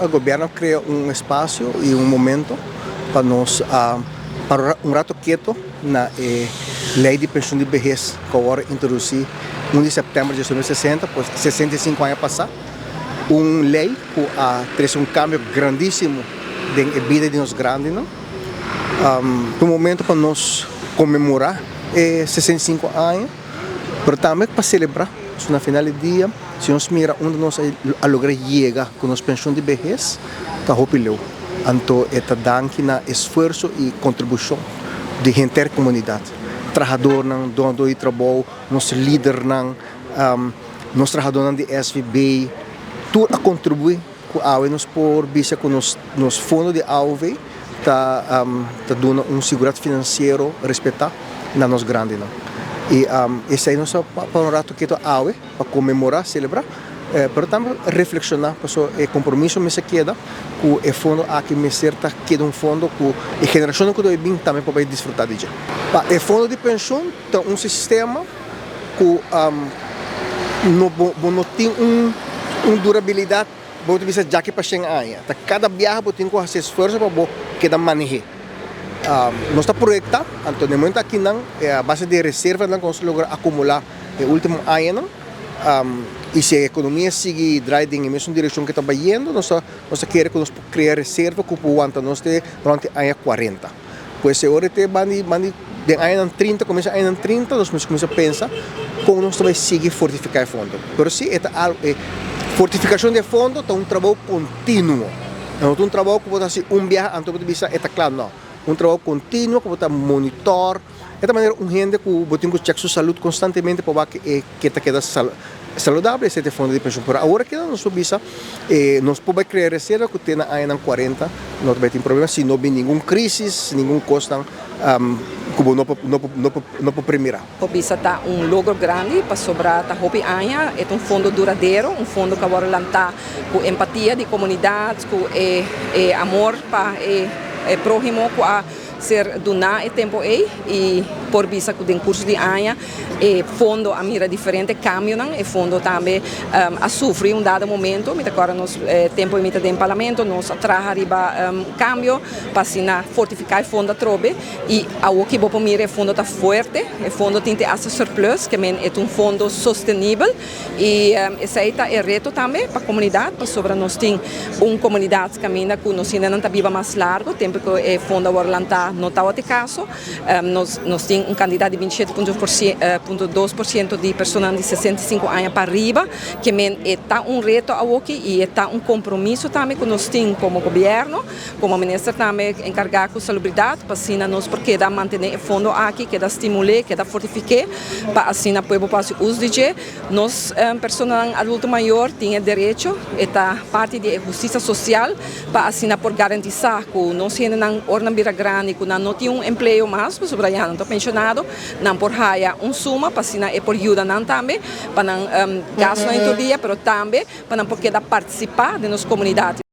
gobierno a crea un espacio y un momento pa nos para un rato keto na e ley di pensioen di behes cu a worde introduci 1 di september di 1960, pues 65 aña pasa. Un ley cu a trece un cambio grandisimo den e bida di nos grandinan. Ta un momento pa nos conmemora e 65 aña, pero tambe pa celebra. So na final di dia, si nos mira unda nos a logra yega cu nos pensioen di behes, ta hopi leu. Anto e ta danki na esfuerso y contribucion di henter comunidad, trahadornan, donador di trabou, nos lidernan, nos trahadornan di SVB, tur a contribui cu awe nos por bisa cu nos fondo di AOV ta duna un seguridad financiero respeta na nos grandinan. Y esey nos a para un rato keto awe pa conmemora, celebra, pero tambe reflexiona pasobra e compromiso mester keda cu e fondo aki mester ta keda un fondo cu e generacionnan cu ta bay bin tambe por bay disfruta di dje. Pa e fondo di pensioen ta un sistema cu no bo no tin un durabilidad bo ta bisa djaki pa shen aña. Ta cada biaha bo tin cu haci esfuerzo pa bo keda maneh'é. Nos ta proyecta, anto den momento akinan a base di e reservanan cu nos a logra acumula e ultimo añanan y si e economia sigui draai den e mesun direccion cu ta bayendo nos ta kere cu nos por crea reserva cu por wanta nos te durante aña 40. Pues e ora te bandi bandi den añanan 30, comienzo añanan 30, nos mester cuminsa pensa con nos ta bay sigui fortifica e fondo. Pero si e ta algo, e fortificacion di e fondo ta un trabou continuo. E no ta un trabou cu bo ta haci un biaha anto bo ta bisa e ta cla, no. Un trabou continuo cu bo ta monitor. E ta manera un hende cu bo tin cu check su salud constantemente pa wak e ke ta keda saludable, esei ta e fondo di penshon. Pero awor aki nos por bisa nos por bai krea reserva ku te na añanan 40 no ta bai tin problema si no bin ningun krisis, ningun kosnan ku bo no por no por no por premirá. Por bisa ta un logro grandi pasobra ta hopi aña e ta un fondo duradero, un fondo ku a wòrdu lantá ku empatia di komunidat, ku e e amor pa e próhimo ku a ser duná e tempu ei i por bisa ku den kurso di aña e fondo a mira diferente kambionan. E fondo tambe a sufri un dado momento. Mi ta kòrda nos tempu mi ta den parlamento nos a traha riba kambio pa asina fortifiká e fondo atrobe i awor ki bo por mira e fondo ta fuerte, e fondo tin te hasta surplus, ke men e ta un fondo sostenibel. I esei ta e reto tambe pa komunidat, pasobra nos tin un komunidat kaminda ku nos hendenan ta biba mas largu, tempu ku e fondo a wòrdu lantá no tabata e kaso. Nos nos tin un kantidat di 27.2% di personanan di 65 aña pa riba, ke men e ta un reto awoki i e ta un kompromiso tambe ku nos tin komo gobièrnu, komo minister tambe enkargá ku salubridat, pa asina nos por keda mantené e fondo aki, keda stimul'é, keda fortifik'é. Pa asina pueblo por hasi uso di dje. Nos personanan adulto mayor tin e derecho, e ta parti di e hustisia sosial pa asina por garantisa ku nos hendenan ora nan bira grandi ku nan no tin un empleo mas pasobra ya nan ta penshonado, nan por haya un suma pa asina e por yuda nan tambe pa nan gastunan di tur dia pero tambe pa nan por keda partisipa den nos komunidat.